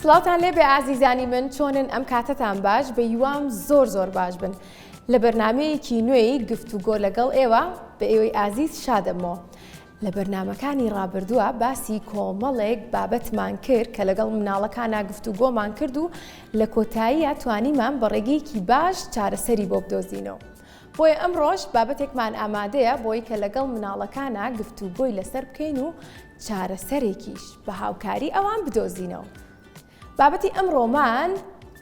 سڵاوتان لێبێ ئازیزانی من چۆنن ئەم کاتەتان باش بە هیوام زۆر زۆر باش بن لە بەرنمەیەکی نوێی گفتوگۆ لەگەڵ ئێوە بە ئێوەی ئازیز شادەمەوە لە بەرنامەکانی ڕابردووە باسی کۆمەڵێک بابەتمان کرد کە لەگەڵ مناڵەکانا گفتوگۆمان کرد و لە کۆتاییە توانیمان بە ڕێگەیەکی باش چارەسەری بۆ بدۆزینەوە. بۆیە ئەمڕۆش بابەتێکمان ئامادەیە بۆی کە لەگەڵ مناڵەکانا گفتوگۆی لەسەر بکەین و چارەسەرێکیش بە هاوکاری ئەوان بدۆزینەوە. بابەتی ئەمڕۆمان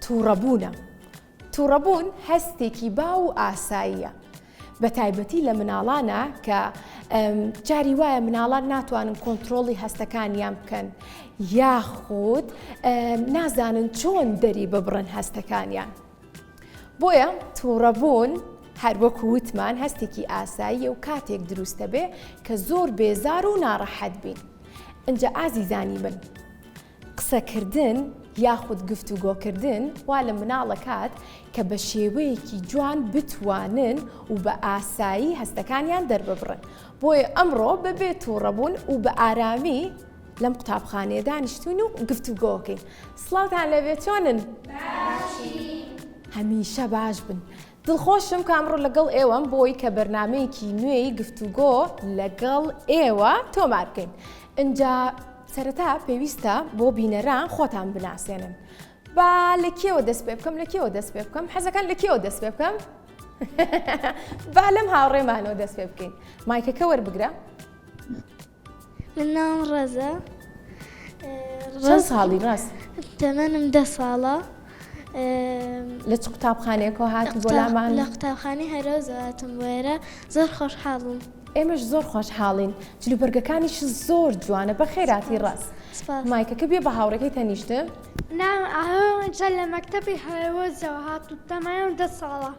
تووڕەبوونە. توڕەبوون هەستێکی باو و ئاساییە، بەتایبەتی لە مناڵانا کە جاری وایە مناڵان ناتوانن کۆنترۆڵی هەستەکانیان بکەن یاخود نازانن چۆن دەری ببڕن هەستەکانیان. بۆیە توڕەبوون هەروەکو وتمان هەستێکی ئاساییە و کاتێک دروستە بێ کە زۆر بێزار و ناڕەحەت بین. ئینجا ئازیزانی من قسەکردن یاخود گفتوگۆکردن وا لە مناڵ ئەکات کە بە شێوەیەکی جوان بتوانن و بە ئاسایی هەستەکانیان دەرببڕن. بۆیە ئەمڕۆ بەبێ توڕەبوون و بە ئارامی لەم قوتابخانەیە دانیشتوین و گفتوگۆکەین. سڵاوتان لێبێ چۆنن؟ باشین. هەمیشە باش بن. دڵخۆشم کە ئەمڕۆ لەگەڵ ئێوەم بۆی کە بەرنامەیەکی نوێی گفتوگۆ لەگەڵ ئێوە تۆمار بکەین. ئینجا سەرەتا پێویستە بۆ بینەران خۆتان بناسێنن. با لە کێوە دەست پێ بکەم لە کێوە دەست پێ بکەم حەزەکان لە کێوە دەست پێ بکەم با لەم هاوڕێمانەوە دەست پێ بکەین مایکەکە وەربگرە من ناوم ڕەزە. چەند ساڵی ڕاست؟ تەمەنم دە ساڵە. لە چ قوتابخانەیەکەوە هاتی بۆ لامان؟ لە قوتابخانەی هەرەوزەوە هاتم بۆ ئێرە زۆر خۆشحاڵم. ئێمەش زۆر خۆشحاڵین جلوبەرگەکانیش زۆر جوانە بەخێراتی ڕاست. سپاس. مایکەکە بێ بە هاوڕێکەی تەنیشتم. ناوم ئاهۆ لە مەکتەبی هەرەوەزەوە هاتووم تەمەنم دە ساڵە.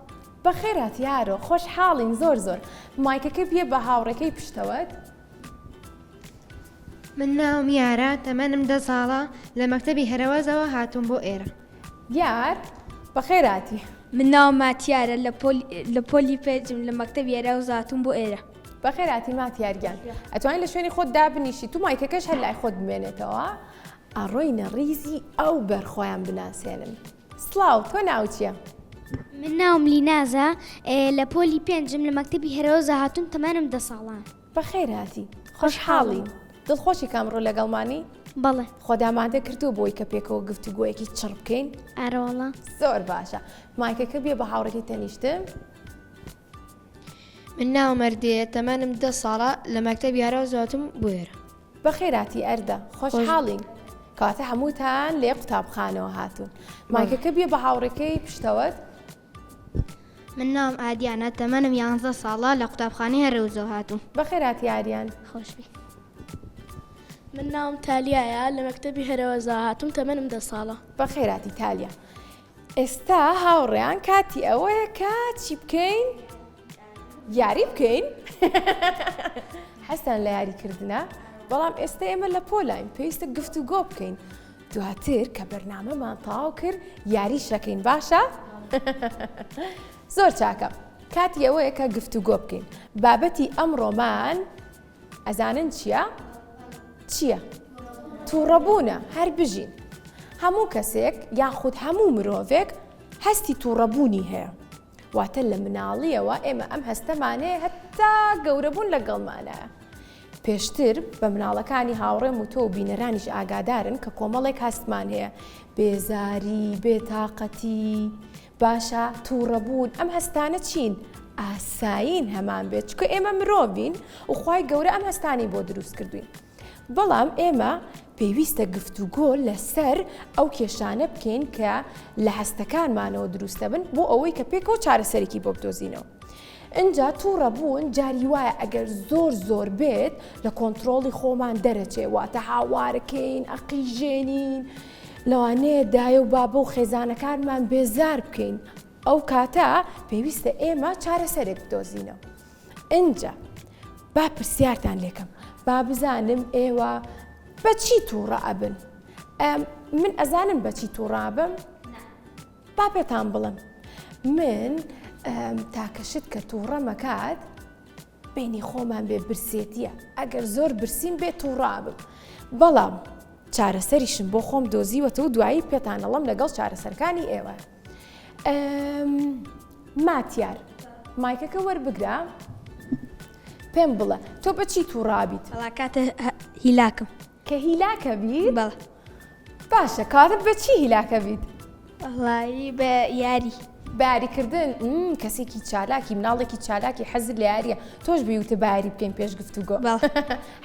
بەخێرهاتی یارۆ خۆشحاڵین زۆر زۆر. مایکەکە بیە بە هاوڕێکەی پشتەوەت. من ناوم یارە تەمەنم دە ساڵە لە مەکتەبی هەرەوەزەوە هاتووم بۆ ئێرە. یار بەخێرهاتی. من ناوم ماتیارە لە پۆلی پێنجم لە مەکتەبی هەرەوەز هاتووم بۆ ئێرە. بەخێرهاتی ماتیار گیان ئەتوانی لە شوێنی خۆت دابنیشی تو مایکەکەش هەر لای خۆت بمێنێتەوە ئەڕۆینە ڕیزی ئەو بەر خۆیان بناسێنن. سڵاو تۆ ناوت چیە؟ من ناوم لینازە لە پۆلی پێنجم لە مەکتەبی هەرەوەزە هاتووم تەمەنم دە ساڵان. بەخێرهاتی خۆشحاڵین دڵخۆشی کە ئەمڕۆ لەگەڵمانی؟ بەڵێ. خۆت ئامادە کردووە بۆی کە پێکەوە گفتوگۆیەکی چڕ بکەین؟ ئارەوەڵا. زۆر باشە مایکەکە بیە بە هاوڕێکەی تەنیشتم. من ناوم ئەردەیە تەمەنم دە ساڵە لە مەکتەبی هەرەوەزە هاتووم بۆ ئێرە. بەخێراتی ئەردە خۆشحاڵین کەواتە هەمووتان لێ قوتابخانەوە هاتوون مایکەکە بیە بە هاوڕێکەی پشتەوەت. من ناوم ئادیانە تەمەنم یانزە ساڵە لە قوتابخانەی هەرەوزەوە هاتووم. بەخێراتی ئاریان. خۆشبی. من ناوم تالیایە لە مەکتەبی هەرەوەزەوە هاتووم تەمەنم دە ساڵە. بەخێراتی تالیا. ئێستا هاوڕێیان کاتی ئەوەیە کە چی بکەین؟ یاری بکەین حەزتان لە یاریکردنە بەڵام ئێستا ئێمە لە پۆلاین پێویستە گفتوگۆ بکەین دواتر کە بەرنامەمان تەواو کرد یاری شەکەین باشە زۆر چاکە کاتی ئەوەیە کە گفتوگۆ بکەین بابەتی ئەمڕۆمان ئەزانن چییە؟ چییە؟ تووڕەبوونە هەر بژین هەموو کەسێک یاخود هەموو مرۆڤێک هەستی تووڕەبوونی هەیە واتە لە مناڵیەوە ئێمە ئەم هەستەمان هەیە هەتا گەورەبوون لەگەڵمانایە. پێشتر بە مناڵەکانی هاوڕێم و تۆ و بینەرانیش ئاگادارن کە کۆمەڵێک هەستمان هەیە، بێزاری، بێتاقەتی، باشە تووڕەبوون، ئەم هەستانە چین؟ ئاسایین هەمان بێت چونکە ئێمە مرۆڤین و خوای گەورە ئەم هەستانەی بۆ دروست کردوین. بەڵام ئێمە پێویستە گفتوگۆ لەسەر ئەو کێشانە بکەین کە لە هەستەکانمانەوە دروست دەبن بۆ ئەوەی کە پێکەوە چارەسەرێکی بۆ بدۆزینەوە. ئینجا تووڕەبوون جاری وایە ئەگەر زۆر زۆر بێت لە کۆنتترۆڵی خۆمان دەرەچێ واتە هاوارەکەین ئەقیژێنین لەوانەیە دایە و بابە و خێزانەکانمان بێزار بکەین ئەو کاتە پێویستە ئێمە چارەسەرێک بدۆزینەوە. ئینجا با پرسیارتان لێکەم با بزانم ئێوە بەچی تووڕە ئەبن من ئەزانم بەچی تووڕابم با پێتان بڵم من تاکە شت کە تووڕەمەکات بینی خۆمان بێ برسێتیە ئەگەر زۆر برسیم بێ تووڕابم بەڵام. چارەسەریشم بۆ خۆم دۆزیوەتەوە دوایی پێتان ئەڵم لەگەڵ چارەسەرەکانی ئێوە. ماتیار مایکەکە وەربگرە پێم بڵێ تۆ بە چی تووڕابیت؟ وەڵا کاتێ هیلاکم. کە هیلاکە بیت؟ بەڵێ. باشە کاتە بە چی هیلاکە بیت؟ وەڵایی بە یاری. بە یاریکردن کەسێکی چالاکی مناڵێکی چالاکی حەزت لە یاریە تۆش بیوتە بە یاری بکەین پێش گفتوگۆ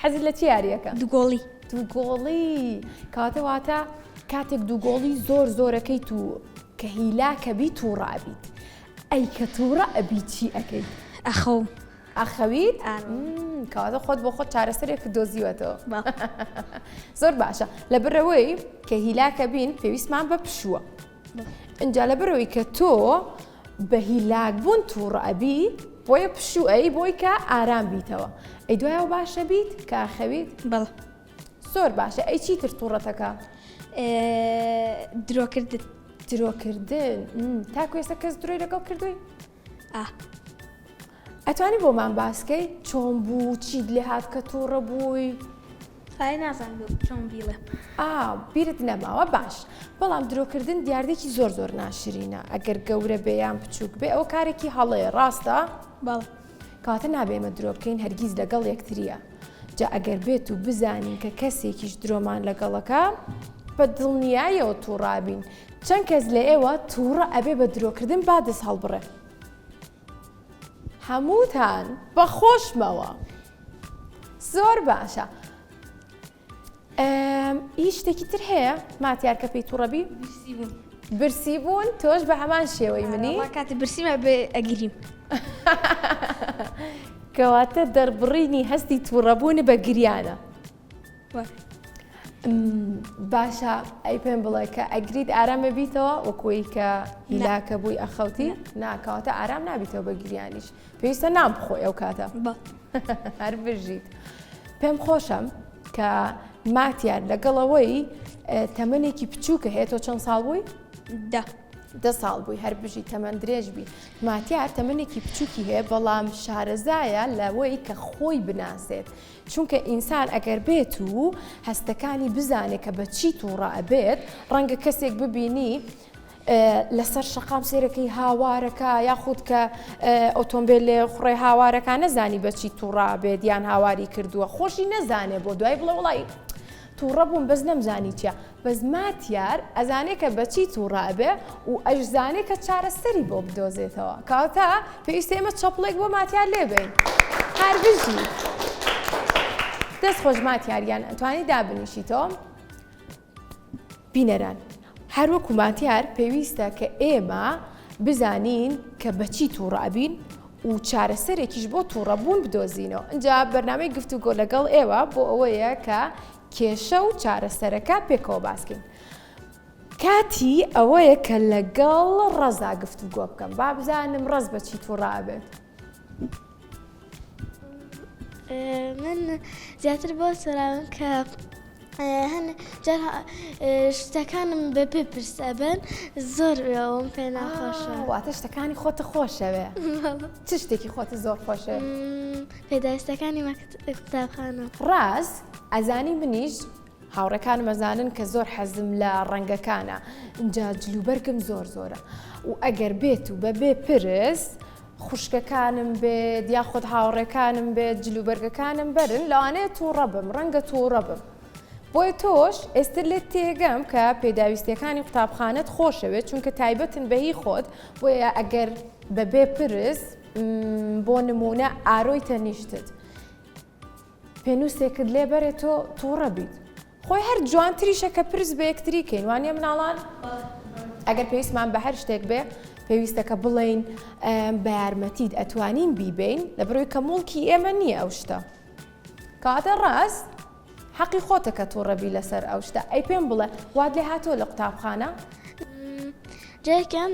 حەزت لە چی یاریەکە؟ دووگۆڵی. دووگۆڵی کاتە واتە کاتێک دووگۆڵی زۆر زۆرەکەیت و کە هیلاکە بی تووڕە ئەبیت ئەی کە تووڕە ئەبی چی ئەکەیت؟ ئەخەوم. ئەخەویت؟ کەواتە خۆت بۆ خۆت چارەسەرێکت دۆزیوەتەوە. زۆر باشە لەبەرئەوەی کە هیلاکە بین پێویستمان بە پشووە. ئینجا لەبەرئەوەی کە تۆ بە هیلاک بوون تووڕە ئەبی بۆیە پشوو ئەی بۆی کە ئارام بیتەوە. ئەی دوایەوە باشە بیت کە ئەخەویت؟ بەڵێ. زۆر باشە ئەی چیتر تووڕەتەکە؟ درۆکردن. درۆکردن تاکو ئێستا کەس درۆی لەگەڵ کردووی؟ ئا. ئەتوانی بۆمان باسکەی چۆن بوو چیت لێ هات کە تووڕە بووی؟ خای نازانم چۆن بیڵێم. ئا بیرت نەماوە باش بەڵام درۆکردن دیاردێکی زۆر زۆر ناشرینە ئەگەر گەورە بێ یان بچووک بێ ئەوە کارێکی هەڵەیە ڕاستە؟ بەڵێ. کەواتە نابێ ئێمە درۆ بکەین هەرگیز لەگەڵ یەکتریە جا ئەگەر بێت و بزانین کە کەسێکیش درۆمان لەگەڵەکە بە دڵنیایەوە تووڕابین چەند کەس لە ئێوە تووڕە ئەبێ بە درۆکردن با دەست هەڵبڕێ هەمووتان بە خۆشمەوە زۆر باشە هیچ شتێکی تر هەیە ماتیار کە پێی تووڕەبی برسی بوون تۆش بە هەمان شێوەی منی کاتی برسیمە بێ ئەگریم کەواتە دەربڕینی هەستی تووڕەبوونی بە گریانە باشە ئەی پێم بڵێ کە ئەگریت ئارامە بیتەوە وەکوی کە هیلاکە بووی ئەخەوتی ناکەواتە ئارام نابیتەوە بە گریانیش پێویستە نان بخۆی ئەو کاتە هەر بژیت پێم خۆشە کە ماتیار لەگەڵەوەی تەمەنێکی بچووکە هەیە تۆ چەند ساڵ بووی؟ دە دە ساڵ بووی هەر بژی تەمەن درێژ بی ماتیار تەمەنێکی بچووکی هەیە بەڵام شارەزایە لەوەی کە خۆی بناسێت چونکە ئینسان ئەگەر بێت و هەستەکانی بزانێت کە بە چی تووڕە ئەبێت ڕەنگە کەسێک ببینی لەسەر شەقام سێرەکەی هاوارەکە یاخود کە ئۆتۆمبیل لێ خوڕێ هاوارەکە نەزانی بەچی تووڕا بێت یان هاواری کردووە خۆشی نەزانێ بۆ دوای بڵێ وڵی تووڕە بووم بەس نەمزانی چیە بەس ماتیار ئەزانێ کە بەچی تووڕە ئەبێ و ئەشزانێ کە چارەسەری بۆ بدۆزێتەوە کەواتە پێویستە ئێمە چەپڵێک بۆ ماتیار لێبەین هەر بژی دەست خۆش ماتیاریان ئەتوانی دابنیشیتەوە بینەران هەروەکو ماتیار پێویستە کە ئێمە بزانین کە بەچی تووڕە ئەبین و چارەسەرێکیش بۆ تووڕەبوون بدۆزینەوە ئینجا بەرنامەی گفتوگۆ لەگەڵ ئێوە بۆ ئەوەیە کە کێشە و چارەسەرەکە پێکەوە باسکەین. کاتی ئەوەیە کە لەگەڵ ڕەزا گفتوگۆ بکەم با بزانم ڕەز بە چی تووڕە ئەبێت. من زیاتر بۆ سەراوم کە هەن جار شتەکانم بە پێ پرس ئەبن زۆر ئەوم پێ ناخۆشە واتە شتەکانی خۆتە خۆشەوێ چ شتێکی خۆتە زۆر خۆشە پێداویستەکانی قوتابخانە ڕاست ئەزانی منیش هاوڕێکانم ئەزانن کە زۆر حەزم لە ڕەنگەکانە ئینجا جلوبەرگم زۆر زۆرە و ئەگەر بێت و بەبێ پرس خوشکەکانم بێت یاخود هاوڕێکانم بێت جلوبەرگەکانم بەرن لەوانەیە تووڕە بم ڕەنگە تووڕە بم بۆیە تۆش ئێستر لێت تێگەم کە پێداویستیەکانی قوتابخانەت خۆشەوێت چونکە تایبەتن بەهی خۆت بۆیە ئەگەر بەبێ پرس بۆ نمونە ئارۆی تەنیشتت پێنووسێکت لێ بەرێ تۆ تووڕە بیت خۆی هەر جوانتریشە کە پرس بە یەکتری کەین وانە مناڵان ئەگەر پێویستمان بە هەر شتێک بێ پێویستە کە بڵین بە یارمەتیت ئەتوانین بیبین لە بڕووی کە موڵکی ئێمە نییە ئەو شتە کەواتە ڕاست حەقی خۆتە کە تووڕەبی لەسەر ئەو شتە ئەی پێم بڵێ وات لێ هاتووە لە قوتابخانە؟ جارێکیان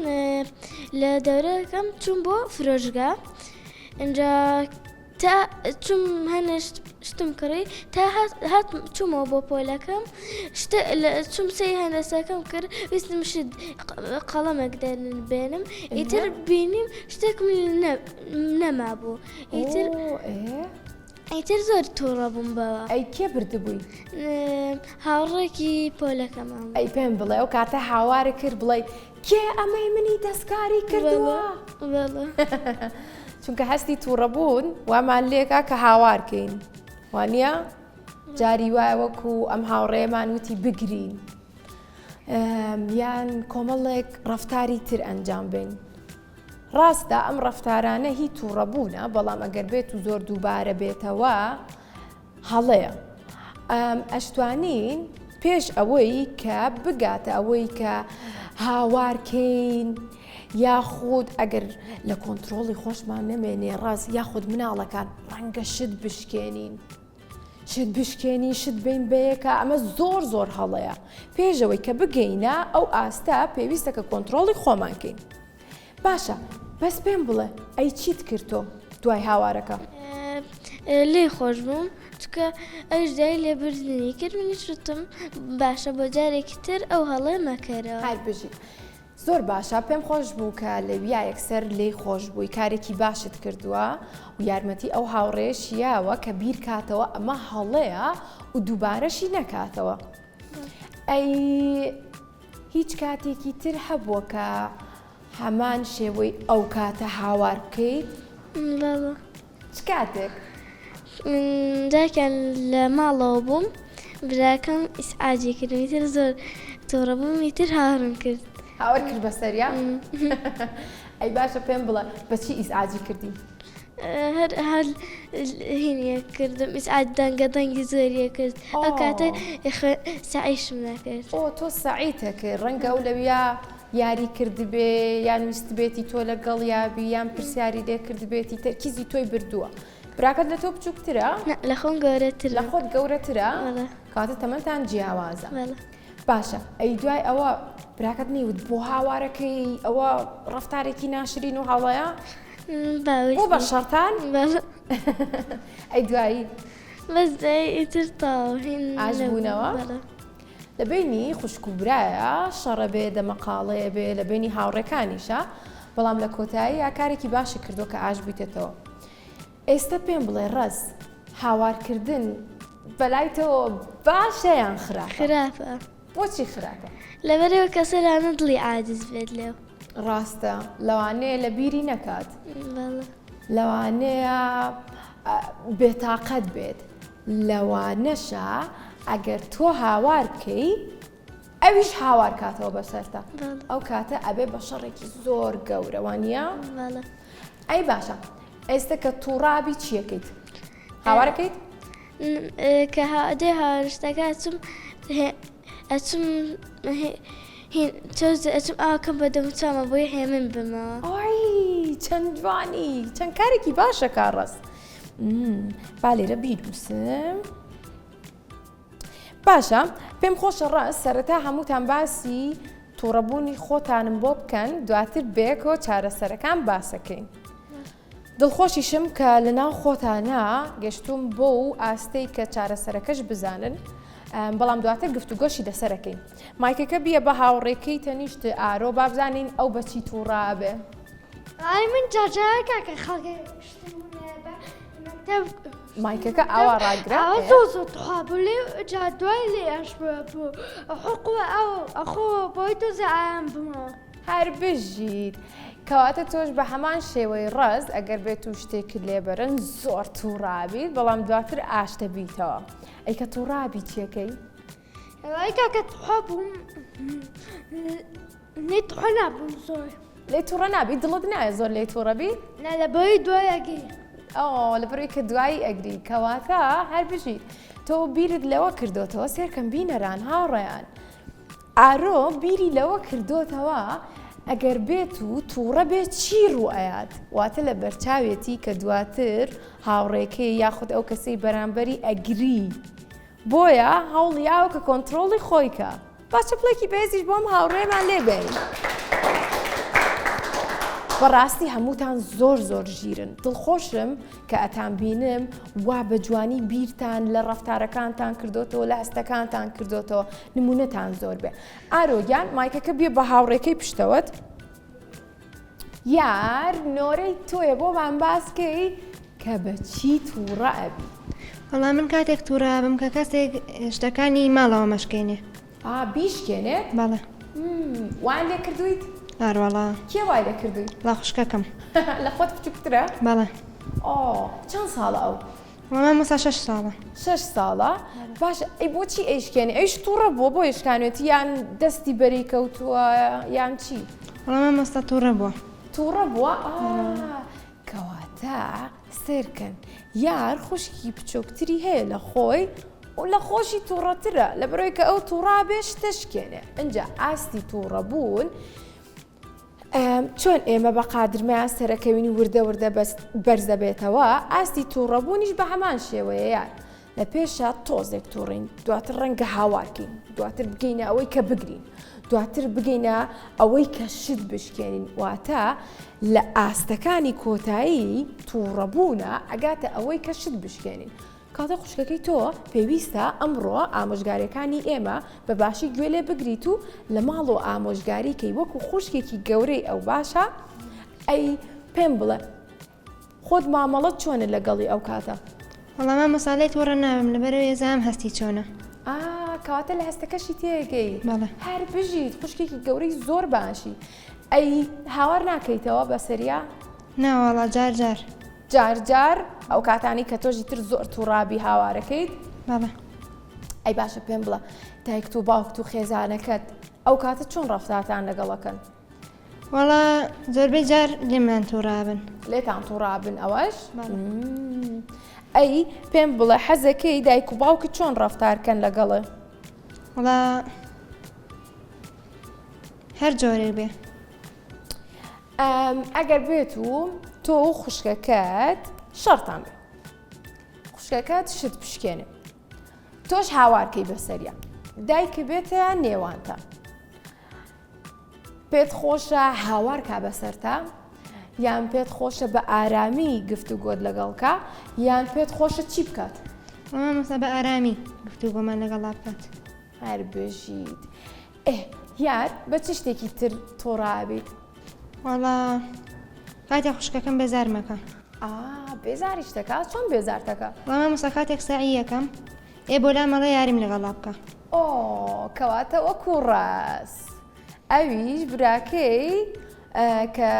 لە دەورەکەم چوون بۆ فرۆشگا ئینجا تا چوم هەنێ شتم کڕی تا هات چوومەوە بۆ پۆلەکەم چوم سەی هەندەسەکەم کرد ویستم شت قەڵەمێک دەرن بێنم ئیتر بینیم شتێکم نەمابوو ئیتر. ئیتر زۆر تووڕە بووم بەوە. ئەی کێ بردبووی؟ هاوڕێکی پۆلەکەمان. ئەی پێم بڵێ ئەو کاتە هاوارە کرد بڵێ کێ ئەمەی منی دەستکاری کردووە؟ چونکە هەستی تووڕەبوون وامان لێکا کە هاوارکەین وانە؟ جاری وایە وەکو ئەم هاوڕێمان وتی بگرین یان کۆمەڵێک ڕفتاری تر ئەنجام بین. ڕاستە ئەم ڕەفتارانە هی تووڕەبوونە، بەڵام ئەگەر بێت و زۆر دووبارە بێتەوە هەڵەیە. ئەشتوانین پێش ئەوەی کە بگاتە ئەوەی کە هاوارکەین یاخود ئەگەر لە کۆنتترۆڵی خۆشمان نەمێنێ ڕاست یاخود مناڵەکان ڕەنگە شت بشکێنین. شت بشکێنی شت بین بەیەکە ئەمە زۆر زۆر هەڵەیە پێشەوەی کە بگەینە ئەو ئاستە پێویستە کە کۆنتترۆڵی خۆمان کەین. باشە بەس پێم بڵێ ئەی چیت کرد تۆ دوای هاوارەکە؟ لێی خۆش بووم چونکە ئەویش داوای لێبوردنی کرد منیش وتم باشە بۆ جارێکی تر ئەو هەڵەیە مەکەرەوە. هەر بژیت. زۆر باشە پێم خۆش بوو کە لەویا یەکسەر لێی خۆش بووی کارێکی باشت کردووە و یارمەتی ئەو هاوڕێیەشی یاوە کە بیرکاتەوە ئەمە هەڵەیە و دووبارەشی نەکاتەوە. ئەی هیچ کاتێکی تر هەبووە کە هەمان شێوەی ئەو کاتە هاوار بکەیت؟ بەڵێ. چ کاتێک؟ من جارێکیان لە ماڵەوە بووم براکەم ئیسعاجی کردم ئیتر زۆر توڕە بووم ئیتر هاوارم کرد. هاوار کرد بەسەریا؟ ئەی باشە پێم بڵێ بەچی ئیسعاجی کردی؟ هەر هەر هینیە کردم ئیسعاد دەنگە دەنگی زۆریە کرد ئەو کاتە سەعیشم نەکرد. ئۆ تۆ سەعیتە کرد ڕەنگە ئەو لەویا یاری کردبێ یان ویستبێتی تۆ لەگەڵ یابی یان پرسیاری لێ کردبێتی تەرکیزی تۆی بردووە براکەت لە تۆ بچووکترە؟ لە خۆم گەورەترە. لە خۆت گەورەترە؟ کەواتە تەمەنتان جیاوازە. باشە ئەی دوای ئەوە براکەت نەیوت بۆ هاوارەکەی ئەوە ڕەفتارێکی ناشرین و هەڵەیە؟ بۆ بە شەڕتان؟ ئەی دوایی؟ بەس دوایی ئیتر تەواو هین ئاش بوونەوە؟ لە بەینی خوشک و برایە شەڕە بێ دەمەقاڵێ بێ لە بەینی هاوڕێکانیشە بەڵام لە کۆتاییا کارێکی باشی کردووە کە ئاش بوویتەتەوە ئێستا پێم بڵێ ڕەز هاوارکردن بەلای تۆ باشە یان خراپە؟ خراپە. بۆچی خراپە؟ لەبەرئەوەی کەسە لانە دڵی عاجز بێت لێو. ڕاستە لەوانەیە لە بیری نەکات. بەڵێ. لەوانەیە بێتاقەت بێت. لەوانەشە ئەگەر تۆ هاوار بکەی ئەویش هاوار کاتەوە بەسەرتا. ئەو کاتە ئەبێ بە شەڕێکی زۆر گەورە وانییە؟ بەڵێ. ئەی باشە ئێستە کە تووڕابی چیەکەیت؟ هاوارەکەیت؟ کە دێ هاوارشتەکە ئەچم ئەچم تۆز ئەچم ئاوکەم بە دەموچاومە بۆی هێمن بمەوە. ئای چەند جوانی چەند کارێکی باشە کاڕەس با لێرە بینووسم. باشە پێم خۆشە ڕاست سەرەتا هەمووتان باسی تووڕەبوونی خۆتانم بۆ بکەن دواتر بێکەوە چارەسەرەکان باسەکەین. دڵخۆشیشم کە لەناو خۆتانا گەشتوم بۆ و ئاستەی کە چارەسەرەکەش بزانن بەڵام دواتر گفتوگۆشی لەسەرەکەین مایکەکە بیە بە هاوڕێکەی تەنیشت ئارۆ بابزانین ئەو بەچی تووڕابێ. ئای من جاجارە کاکە خەڵکێ مایکەکە ئاوا ڕاگرە ئەوە زۆر زۆر تخوا بوو لێ جا دوای لێ ئەش بوو حقوە ئەو ئەخۆ بۆی تۆزێ ئایام بمەوە. هەر بژیت. کەواتە تۆش بە هەمان شێوەی ڕەز ئەگەر بێت و شتێکت لێبەرن زۆر تووڕابیت بەڵام دواتر ئاشتە بیتەوە. ئەی کە تووڕابی چیەکەی؟ ئەی کاکە تخوا بووم لێ توڕە نابووم زۆر. لێ توڕە نابی دڵت نایە زۆر لێ توڕە بی؟ نا لە بۆی دوای ئەگری. ئۆ لە بەرەوەی کە دوایی ئەگری کەواتە هەر بژیت. تۆ بیرت لەوە کردۆتەوە سێرکەم بینەران هاوڕێیان ئارۆ بیری لەوە کردۆتەوە ئەگەر بێت و تووڕە بێت چی ڕوو ئەیات واتە لە بەرچاوێتی کە دواتر هاوڕێکەی یاخود ئەو کەسەی بەرامبەری ئەگری بۆیە هەوڵی یاوە کە کۆنتڕۆڵی خۆی کە. با چەپڵێکی بەهێزیش بۆ ئەم هاوڕێمان لێ بێین. بەڕاستی هەمووتان زۆر زۆر ژیرن دڵخۆشم کە ئەتان بینم وا بە جوانی بیرتان لە ڕەفتارەکانتان کردوتەوە لە هەستەکانتان کردوتەوە نمونەتان زۆر بێ ئارۆ گیان مایکەکە بیە بە هاوڕێکەی پشتەوەت یار نۆرەی تۆیە بۆمان باسکەی. کە بە چی تووڕە ئەبی؟ وەڵا من کاتێک تووڕە ئەبم کە کەسێک شتەکانی ماڵەوە مەشکێنێ. ئا بیشکێنێت؟ بەڵێ. وایان لێ کردوویت؟ ئاروەڵا. کێ وای لێ کردووی؟ وەڵا خوشکەکەم. لە خۆت بچووکترە؟ بەڵێ. ئۆ چەند ساڵە ئەو؟ وەڵا مامۆستا شەش ساڵە. شەش ساڵە؟ باشە ئەی بۆچی ئەیشکێنێ؟ ئەویش تووڕە بووە بۆیە شکانوێتی یان دەستی بەری کەوتووە یان چی؟ وەڵا مامۆستا تووڕە بووە. تووڕە بووە؟ ئا کەواتە سەیرکەن یار خوشکی بچووکتری هەیە لە خۆی و لە خۆشی تووڕەترە لەبەرەوەی کە ئەو تووڕابێ شتە شکێنێ ئینجا ئاستی تووڕەبوون چۆن ئێمە بە قادرمەیان سەرەکەوین وردە وردە بەرزەبێتەوە ئاستی تووڕەبوونیش بە هەمان شێوەیە یار لە پێشا تۆزێک توڕین دواتر ڕەنگە هاوارکەین دواتر بگەینە ئەوەی کە بگرین دواتر بگەینە ئەوەی کە شت بشکێنین واتە لە ئاستەکانی کۆتایی تووڕەبوونە ئەگاتە ئەوەی کە شت بشکێنین کاتە خوشکەکەی تۆ پێویستە ئەمڕۆ ئامۆژگاریەکانی ئێمە بە باشی گوێ لێ بگریت و لە ماڵ و ئامۆژگاری کەی وەکو خوشکێکی گەورەی ئەو باشە ئەی پێم بڵێ خۆت مامەڵەت چۆنە لەگەڵی ئەو کاتە؟ وەڵا مامۆستا لێی توڕە نابم لەبەرئەوەی ئەزانم هەستی چۆنە. ئا کەواتە لە هەستەکەشی تێگەی. بەڵێ. هەر بژیت خوشکێکی گەورەی زۆر باشی. ئەی هاوار ناکەیتەوە بەسەریا؟ نا وەڵا جار جار. جار جار ئەو کاتانەی کە تۆش ئیتر زۆر توڕابی هاوارەکەیت؟ بەڵێ. ئەی باشە پێم بڵێ دایکت و باوکت و خێزانەکەت ئەو کاتە چۆن ڕەفتارتان لەگەڵەکەن؟ وەڵا زۆربەی جار لێمان توڕابن. لێتان توڕابن ئەوەش؟ ئەی پێم بڵێ حەزەکەی دایک و باوکت چۆن ڕەفتارکەن لەگەڵێ؟ وەڵا هەر جۆرێک بێ. ئەگەر بێت و تۆ و خوشکەکەت شەڕتان بێ خوشکەکەت شت بشکێنێ تۆش هاوارکەی بەسەریا دایکە بێتە نێوانتە پێت خۆشە هاوار کا بەسەرتا یان پێت خۆشە بە ئارامی گفتوگۆت لەگەڵ کا یان پێت خۆشە چی بکات؟ مامۆستا بە ئارامی گفتوگۆمان لەگەڵا بکات. هەر بژیت. ئێ یار بە چ شتێکی تر تۆڕابیت؟ وەڵا کاتێک خوشکەکەم بێزار مەکە. ئا بێزاریش دەکا چۆن بێزارتەکە؟ وەڵا مامۆستا کاتێک سەعی یەکەم ئێ بۆ لام ئەڵێ یاریم لەگەڵا بکە. ئۆ کەواتە وەکو ڕاست ئەویش براکەی کە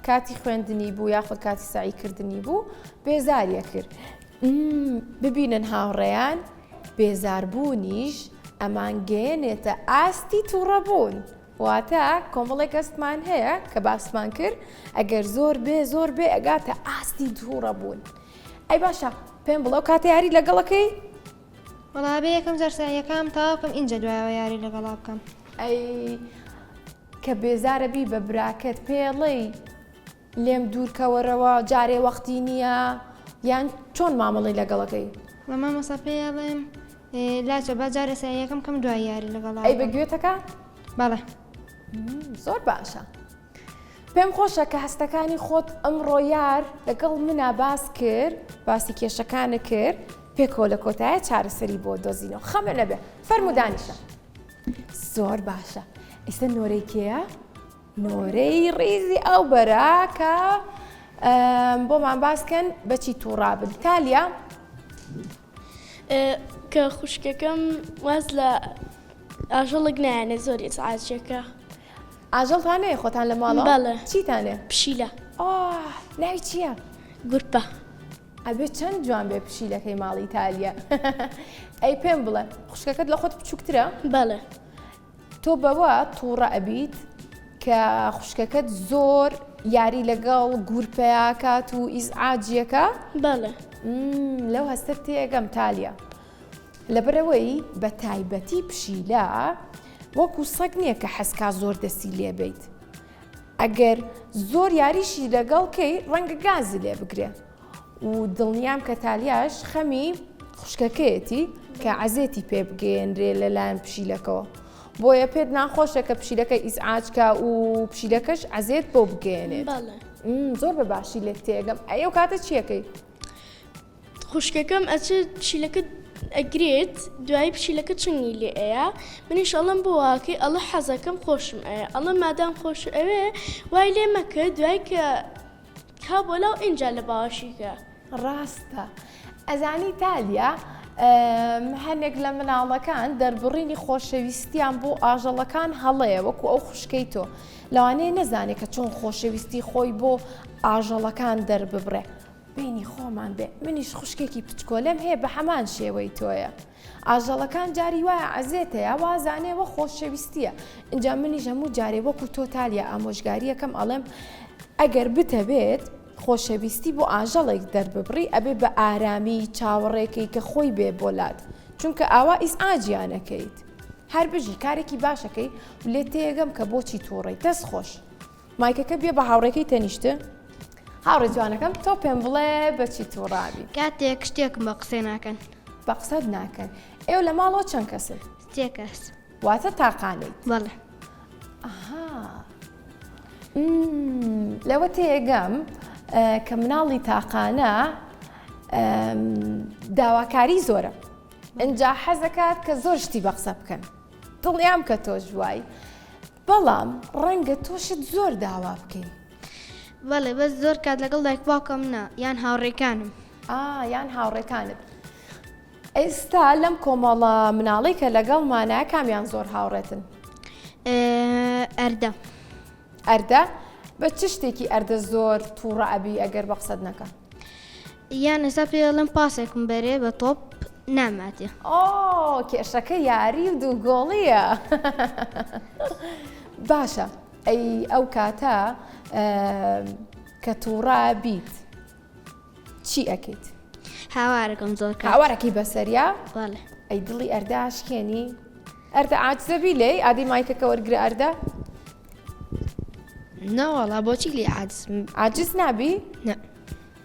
کاتی خوێندنی بوو یاخود کاتی سەعی کردنی بوو بێزاریە کرد ببینن هاوڕێیان بێزاربوونیش ئەمانگەیەنێتە ئاستی تووڕەبوون واتە کۆمەڵێک هەستمان هەیە کە باسمان کرد ئەگەر زۆر بێ زۆر بێ ئەگاتە ئاستی تووڕەبوون ئەی باشە پێم بڵێ ئەو کاتە یاری لەگەڵەکەی؟ وەڵا ئەبێ یەکەم جار سەعیەکام تەواو بکەم ئینجا دوایەوە یاری لەگەڵا بکەم. ئەی کە بێزارە بی بە براکەت پێڵێی لێم دوور کەوەرەوە جارێ وەختی نییە یان چۆن مامەڵەی لەگەڵەکەی؟ وەڵا مامۆستا پێی ئەڵێم لاچۆ با جارێ سەعیەکەم بکەم دوای یاری لەگەڵا ئەی بە گوێتەکە؟ بەڵێ. زۆر باشە. پێم خۆشە کە هەستەکانی خۆت ئەمڕۆ یار لەگەڵ منا باس کرد باسی کێشەکانە کرد پێکەوە لە کۆتایە چارەسەری بۆ دۆزینەوە خەمە نەبێ فەرموو دانیشە زۆر باشە ئیستا نۆرەی کێیە؟ نۆرەی ڕیزی ئەو بەرە کە بۆمان باسکەن بەچی تووڕابن تالیا کە خوشکەکەم واز لە ئاژەڵک نایەنێ زۆر ئیزعاجێکە. ئاژەڵتان هەیە خۆتان لە ماڵەوە؟ بەڵێ. چیتان هەیە؟ پشیلە. ئاه ناوی چییە؟ گورپە. ئەبێ چەند جوان بێ پشیلەکەی ماڵی تالیا. ئەی پێم بڵێ خوشکەکەت لە خۆت بچووکترە؟ بەڵێ. تۆ بەوە تووڕە ئەبیت کە خوشکەکەت زۆر یاری لەگەڵ گورپەیا کات و ئیزعاجیەکە؟ بەڵێ. لەو هەستە تێگەم تالیا. لەبەرئەوەی بە تایبەتی پشیلە وەکو سەگ نییە کە حەزکا زۆر دەستی لێ بەیت ئەگەر زۆر یاریشی لەگەڵ کەی ڕەنگە گازی لێ بگرێ و دڵنیام کە تالیاش خەمی خوشکەکەیەتی کە عەزێتی پێ بگەیەنرێ لەلایەن پشیلەکەوە بۆیە پێت ناخۆشە کە پشیلەکە ئیزعاجکە و پشیلەکەش عەزێت بۆ بگەیەنێت زۆر بە باشی لێت تێگەم ئەی ئەو کاتە چیەکەی؟ خوشکەکەم ئەچێت پشیلەکە ئەگرێت دوایی پشیلەکە چنگی لێ ئەیا منیش ئەڵێم بۆ واکەی ئەڵێ حەزەکەم خۆشم ئەوێ ئەڵێم مادام خۆش ئەوێ وای لێ مەکە دوای کە کا بۆ لاو ئینجا لە باوەشی کە. ڕاستە ئەزانی تالیا هەنێک لە مناڵەکان دەربڕینی خۆشەویستیان بۆ ئاژەڵەکان هەڵەیە وەکو ئەو خوشکەی تۆ لەوانەیە نەزانێت کە چۆن خۆشەویستی خۆی بۆ ئاژەڵەکان دەرببڕێ بینی خۆمان بێ منیش خوشکێکی پچکۆلەم هەیە بە هەمان شێوەی تۆیە ئاژەڵەکان جاری وایە عەزێتەیە وازانێ وە خۆشەویستیە ئینجا منیش هەموو جارێ وەکو تۆ تالیا ئامۆژگاریەکەم ئەڵێم ئەگەر بتەوێت خۆشەویستی بۆ ئاژەڵێک دەرببڕی ئەبێ بە ئارامی چاوەڕێکەی کە خۆی بێ بۆ لات چونکە ئاوا ئیزعاجیانەکەیت هەر بژی کارێکی باشەکەی لێت تێگەم کە بۆچی تووڕەی دەست خۆش مایکەکە بیە بە هاوڕێکەی تەنیشتە. هاوڕێ جوانەکەم تۆ پێم بڵێ بەچی تووڕابی؟ کاتێک شتێکم بە قسەی ناکەن. بە قسەت ناکەن. ئێوە لە ماڵەوە چەند کەسن؟ سێ کەس. واتە تاقانەیت؟ بەڵێ. ئەها. لەوە تێگەم کە مناڵی تاقانە داواکاری زۆرە. ئینجا حەزەکات کە زۆر شتی بە قسە بکەن. دڵنیام کە تۆش وای. بەڵام ڕەنگە تۆ شت زۆر داوا بکەی. بەڵێ بەس زۆر کات لەگەڵ دایک باوکم نا یان هاوڕێکانم. ئا یان هاوڕێکانت. ئێستا لەم کۆمەڵە مناڵەی کە لەگەڵمانە کامیان زۆر هاوڕێتن؟ ئەردە. ئەردە؟ بە چ شتێکی ئەردە زۆر تووڕە ئەبی ئەگەر بە قسەت نەکا؟ یان ئێستا پێی ئەڵێم پاسێکم بەرێ بە تۆپ ناماتێ. ئۆ کێشەکە یاری و دوو گۆڵیە باشە ئەی ئەو کاتە کە تووڕە بیت چی ئەکەیت؟ هاوارەکەم زۆر کات. هاوارەکەی بەسەریا؟ بەڵێ. ئەی دڵی ئەردە ئاشکێنی؟ ئەردە عاجزە بی لێی؟ ئادەی مایکەکە وەرگرە ئەردە. نەوەڵا بۆچی لێی عاجزم؟ عاجز نابی؟ نا.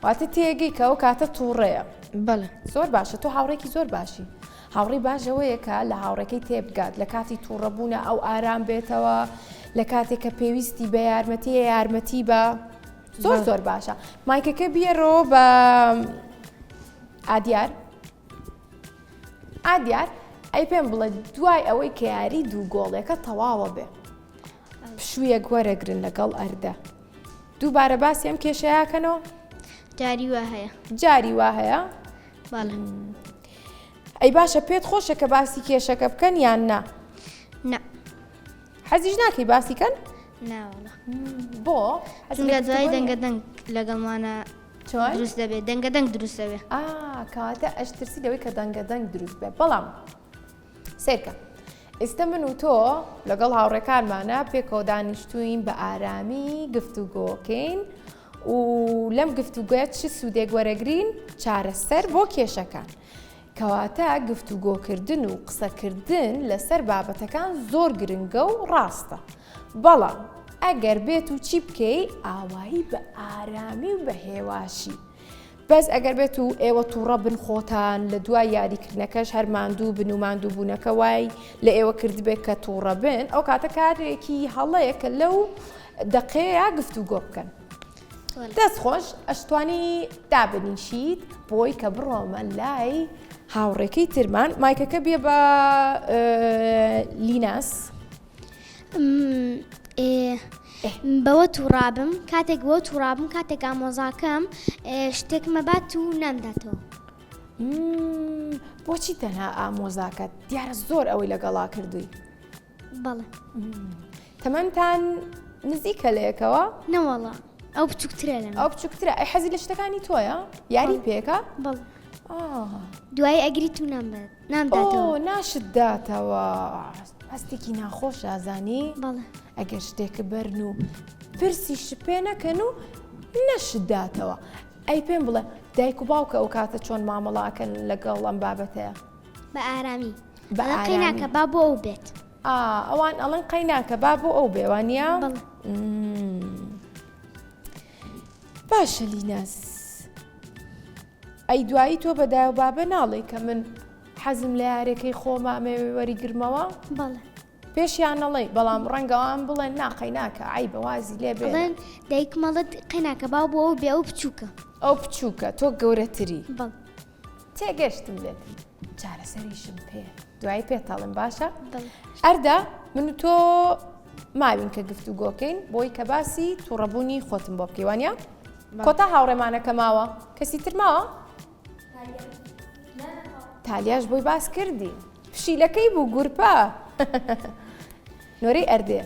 واتە تێگەی کە ئەو کاتە تووڕەیە. بەڵێ. زۆر باشە تۆ هاوڕێکی زۆر باشی. هاوڕێی باش ئەوەیە کە لە هاوڕێکەی تێبگات لە کاتی تووڕەبوونە ئەو ئارام بێتەوە لە کاتێک کە پێویستی بە یارمەتیە یارمەتی بە زۆر زۆر باشە مایکەکە بیەرەوە بە ئادیار ئادیار ئەی پێم بڵێ دوای ئەوەی کە یاری دوو گۆڵێکە تەواوە بێ پشوویەک وەرەگرن لەگەڵ ئەردە دووبارە باسی ئەم کێشەیەکەنەوە جاری وا هەیە جاری وا هەیە بەڵێ ئەی باشە پێت خۆشە کە باسی کێشەکە بکەن یان نا نا حەزیش ناکەی باسی کەن ناوەڵا بۆ چونکە دوای دەنگە دەنگ لەگەڵمانە چۆن دروست دەبێت دەنگە دەنگ دروست دەبێت ئا کەواتە ئەشترسی لەوەی کە دەنگە دەنگ دروست بێ بەڵام سەیرکە ئێستا من و تۆ لەگەڵ هاوڕێکانمانە پێکەوە دانیشتوین بە ئارامی گفتوگۆکەین و لەم گفتوگۆیە چ سوودێک وەرەگرین چارەسەر بۆ کێشەکان کەواتە گفتوگۆکردن و قسەکردن لەسەر بابەتەکان زۆر گرنگە و ڕاستە بەڵام ئەگەر بێت و چی بکەی ئاوایی بە ئارامی و بە هێواشی بەس ئەگەر بێت و ئێوە تووڕە بن خۆتان لە دوای یاریکردنەکەش هەر ماندوو بن و ماندووبوونەکە وای لە ئێوە کردبێت کە تووڕە بن ئەو کاتە کارێکی هەڵەیە کە لەو دەقەیە گفتوگۆ بکەن. دەست خۆش ئەشتوانی دابنیشیت بۆی کە بڕۆمە لای هاوڕێکەی ترمان مایکەکە بێ بە لیناس. بەوە توڕابم کاتێک بۆ توڕابم کاتێک ئامۆزاکەم شتێکمە بات و نامداتەوە. بۆچی تەنها ئامۆزاکەت دیارە زۆر ئەوەی لەگەڵا کردووی بەڵێ تەمەنتان نزیکە لە یەکەوە نەوەڵا ئەو بچووکترە لە ئەو بچووکترە ئەی حەزی لە شتەکانی تۆیە یاری پێکە بەڵێ دوای ئەگری تو نامبات نامداتەوە ناشت داتەوە هەستێکی ناخۆش ئازانی بەڵێ ئەگەر شتێک بەرن و پرسیش پێ نەکەن و نەشت داتەوە ئەی پێم بڵێ دایک و باوکە ئەو کاتە چۆن مامەڵاکەن لەگەڵ ئەم بابەتەیە بە ئارامی بە ئارامی ناکە با بۆ ئەو بێت ئەوان ئەڵەن قەی ناکە با بۆ ئەو بێ وانە باشە لیناس ئەی دوایی تۆ بە دایە و بابە ناڵێ کە من حەزم لە یارەکەی خۆمە ئەمەوێ وەریگرمەوە؟ بەڵێ. پێشیان نەڵێی بەڵام ڕەنگە ئەوان بڵێن نا قەیناکە عەیبە وازی لێ بێنە. ئەڵێن دایکم ئەڵێت قەیناکە با بۆ ئەو بێ ئەو بچووکە. ئەو بچووکە تۆ گەورەتری. بەڵێ. تێگەشتم لێت چارەسەریشم پێ دوایی پێت ئەڵێم باشە؟ بەڵێ. ئەردە من و تۆ ماوین کە گفتوگۆکەین بۆی کە باسی تووڕەبوونی خۆتم بۆ بکەی وانە؟ کۆتا هاوڕێمانەکە ماوە کەسی تر ماوە؟ تالیاش بۆی باس کردی پشیلەکەی بوو گورپە نۆرەی ئەردێ.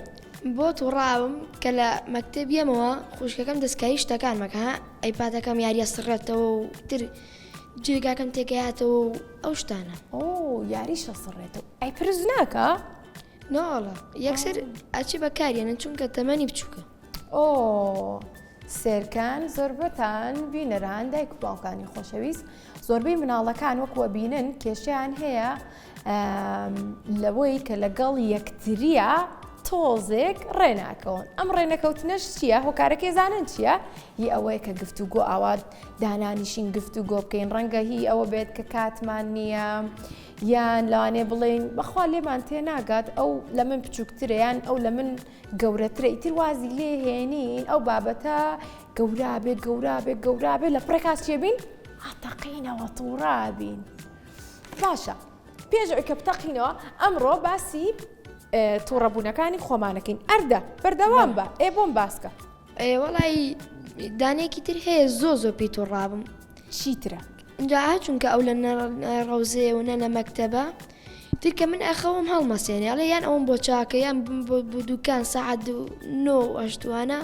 بۆ توڕاوم کە لە مەکتەب یەمەوە خوشکەکەم دەستکاری شتەکان مەکە ها ئەیپادەکەم یاریە سڕێتەوە و تر جێگاکەم تێکەیاتەوە و ئەو شتانە. ئۆ یاریشە سڕێتەوە ئەی پرس ناکا؟ ناوەڵا یەکسەر ئەچێ بەکاریێنن چونکە تەمەنی بچووکە. ئۆ سێرکەن زۆربەتان بینەران دایک و باوکانی خۆشەویست زۆربەی مناڵەکان وەکو ئەبینن کێشیان هەیە لەوەی کە لەگەڵ یەکتریە تۆزێک ڕێناکەون ئەم ڕێنەکەوتنەش چییە هۆکارەکەی زانن چییە هی ئەوەیە کە گفتوگۆ ئاوات دانانیشین گفتوگۆ بکەین ڕەنگە هی ئەوە بێت کە کاتمان نییە یان لەوانێ بڵین بەخوا لێمان تێناگات ئەو لە من بچووکترە یان ئەو لە من گەورەترە ئیتر وازی لێ هێنین ئەو بابەتە گەورا بێ گەورا بێ گەورا بێ لە پڕێکا چێ بین ئەتەقینەوە تووڕابین باشە پێش ئەوەی کە بتەقینەوە ئەمڕۆ باسی تووڕەبوونەکانی خۆمانەکەین ئەردە بەردەوام بە ئێ بۆم باسکە وەڵی دانێکی تر هەیە زۆ زۆ پێی تووڕابم چیترە اینجا چونکە ئەو لە ڕەوزەیە و نە لە مەکتەبە تر کە من ئەخەوم هەڵمەسێنێ ئەڵێ یان ئەوم بۆ چاکە یان بۆ دوکان سەعات نۆ ئەشتوانە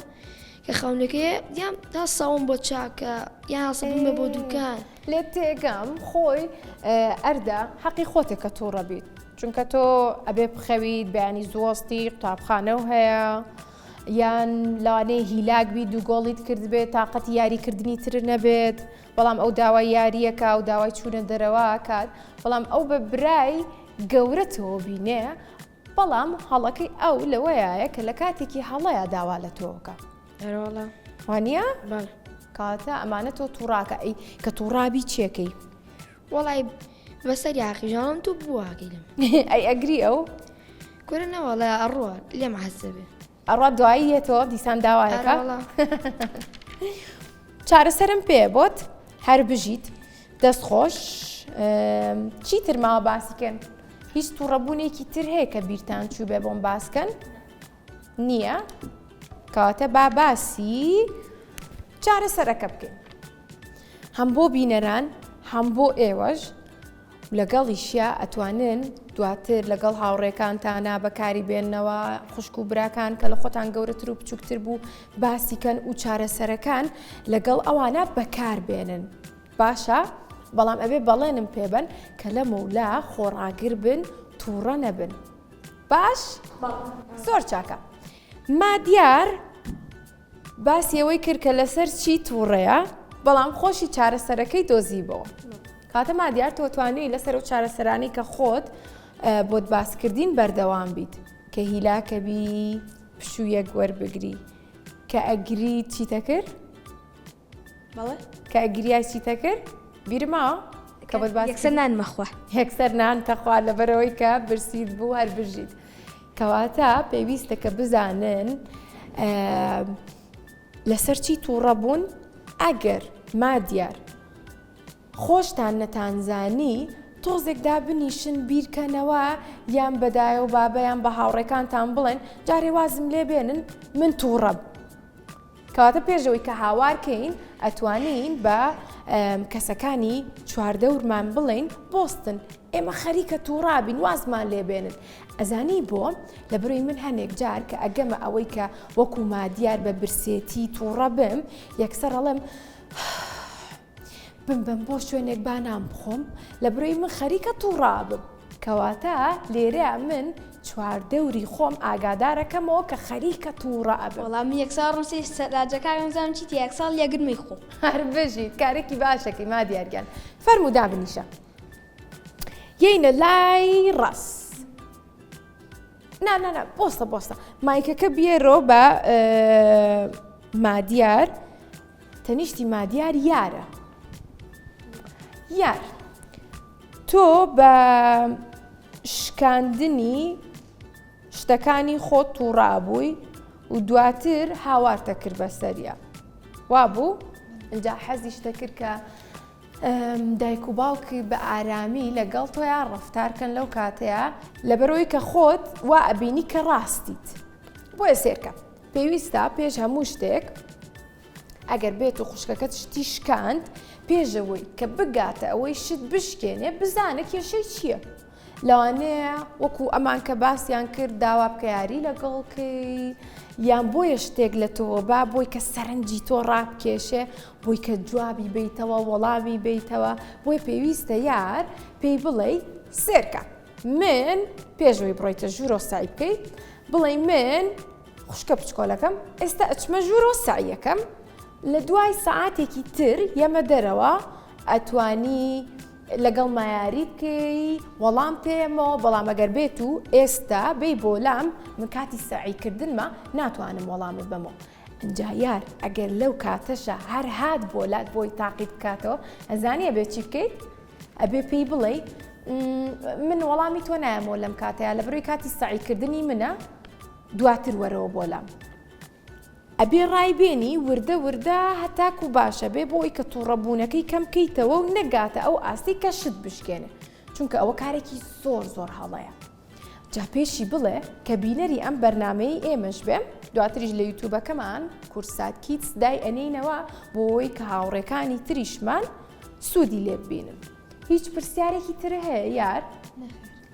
کە خەونەکەی یان تا ساوم بۆ چاکە یان هەڵسە بمبە بۆ دوکان. لێت تێگەم خۆی ئەردە حەقی خۆتێ کە توڕە بیت چونکە تۆ ئەبێ بخەویت بەیانی زوەستی قوتابخانەو هەیە یان لەوانەیە هیلاک بی دوو گۆڵیت کردبێت تاقەتی یاریکردنی تر نەبێت بەڵام ئەو داوای یارییەکە و داوای چوونە دەرەوە ئەکات بەڵام ئەو بە برای گەورەتەوە بینێ بەڵام هەڵەکەی ئەو لەوەیە کە لە کاتێکی هەڵەیە داوا لە تۆکە ئەرۆڵە وانە کاتە ئەمانە تۆ تووڕاکە ئەی کە تووڕابی چێکەی وەڵی بەسەر یاخیژانم تۆ بووە گەیلم ئەی ئەگری ئەو کورە نەوەڵە ئەڕوە لێم حەزەبێ ئەڕوا دوایی یەتەوە دیسان داوایەکە چارەسەرم پێ بۆت هەر بژیت دەست خۆش چیتر ماوە باسیکەن هیچ تووڕەبوونێکی تر هەیە کە بیرتان چوو بێ بۆم باسکەن نییە کەواتە با باسی چارەسەرەکە بکەین هەم بۆ بینەران هەم بۆ ئێوەش لەگەڵیشیا ئەتوانن دواتر لەگەڵ هاوڕێکانتانا بەکاری بێننەوە، خوشک و براکان کە لە خۆتان گەورەتر و بچووکتر بوو باسی کەن و چارەسەرەکان لەگەڵ ئەوانە بەکار بێنن. باشە؟ بەڵام ئەبێ بەڵێنم پێبەن کە لەمەولا خۆڕاگر بن، تووڕە نەبن. باش؟ زۆر چاکە. مادیار باسی ئەوەی کرد کە لەسەر چی تووڕەیە، بەڵام خۆشی چارەسەرەکەی دۆزیبەوە. کاتە مادیار تۆ توانیوی لەسەر ئەو چارەسەرانەی کە خۆت بۆت باسکردین بەردەوام بیت کە هیلاکە بی پشوویەک وەربگری کە ئەگری چیتە کرد؟ کە ئەگریای چیتە کرد؟ بیرماوە؟ کە بۆت باس یەکسەر نان مەخوا یەکسەر نان تەخوا لەبەرەوەی کە برسیت بوو هەر بژیت. کەواتە پێویستە کە بزانن لەسەر چی تووڕە بوون ئەگەر مادیار خۆشتان نەتانزانی تۆزێک دابنیشن بیرکەنەوە یان بەدایە و بابەیان بە هاوڕێکانتان بڵێن جارێ وازم لێ بێنن من تووڕەم کەواتە پێش ئەوەی کە هاوار کەین ئەتوانین بە کەسەکانی چواردەورمان بڵێین بۆستن ئێمە خەریکە تووڕابین وازمان لێ بێنن ئەزانی بۆ لە بروی من هەنێک جار کە ئەگەمە ئەوەی کە وەکو مادیار بە برسێتی تووڕە بم یەکسەر ئەڵێم بمبەم بۆ شوێنێک با نان بخۆم لە برۆی من خەریکە تووڕابم کەواتە لێرە من چواردەوری خۆم ئاگادارەکەمەوە کە خەریکە تووڕە ئەبم. وەڵا من یەکساڵ ڕوم سەیر سەلاجەکانم زانم چی تیایە یەکساڵ لێگرمەی خۆم. هەر بژیت کارێکی باشەکەی مادیار گیان فەرموو دابنیشە یەینە لای ڕاست نا نا نا بۆستە بۆستە مایکەکە بێرۆ بە مادیار تەنیشتی مادیار یارە یار تۆ بە شکاندنی شتەکانی خۆت تووڕابووی و دواتر هاوارتە کرد بەسەریە وابوو اینجا حەزیش دەکرد کە دایک و باوکی بە ئارامی لەگەڵ تۆیا ڕفتارکەن لەو کاتەیە لەبەرەوەی کە خۆت وا ئەبینی کە ڕاستیت بۆیە سێرکە پێویستە پێش هەموو شتێک. ئەگەر بێت و خوشکەکەت شتی شکاند پێشەوەی کە بگاتە ئەوەی شت بشکێنێ بزانە کێشەی چییە؟ لەوانەیە وەکو ئەمان کە باسیان کرد داوا بکە یاری لەگەڵ کەی یان بۆیە شتێک لە تۆوە با بۆی کە سەرنجی تۆ ڕابکێشێ بۆی کە جوابی بیتەوە وەڵامی بیتەوە بۆی پێویستە یار پێی بڵێ سێرکە من پێشەوەی بڕۆیتە ژوورۆ سای بکەیت بڵێ من خوشکە بچکۆلەکەم ئێستا ئەچمە ژوورۆ سعیەکەم لە دوای سەعاتێکی تر یەمە دەرەوە ئەتوانی لەگەڵ مایاری بکەی وەڵام پێمەوە بەڵام ئەگەر بێت و ئێستا بێی بۆ لام من کاتی سەعی کردنمە ناتوانم وەڵامت بەمەوە ئینجا یار ئەگەر لەو کاتەشە هەر هات بۆ لات بۆی تاقی بکاتەوە ئەزانی ئەبێ چی بکەیت ئەبێ پێی بڵێ من وەڵامی تۆ نایەمەوە لەم کاتەیە لە بەرەوەی کاتی سەعیکردنی منە دواتر وەرەوە بۆ لام ئەبێ ڕای بێنی وردە وردە هەتاکو باشە بێ بۆ ئەوی کە توڕەبوونەکەی کەم کەیتەوە و نەگاتە ئەو ئاستی کە شت بشکێنێ چونکە ئەوە کارێکی زۆر زۆر هەڵەیە جا پێشی بڵێ کە بینەری ئەم بەرنمەی ئێمەش بێ دواتریش لە یوتوبەکەمان کورسات کیدز دای ئەنینەوە بۆ ئەوەی کە هاوڕێکانی تریشمان سوودی لێ ببینن هیچ پرسیارێکی تر هەیە یار؟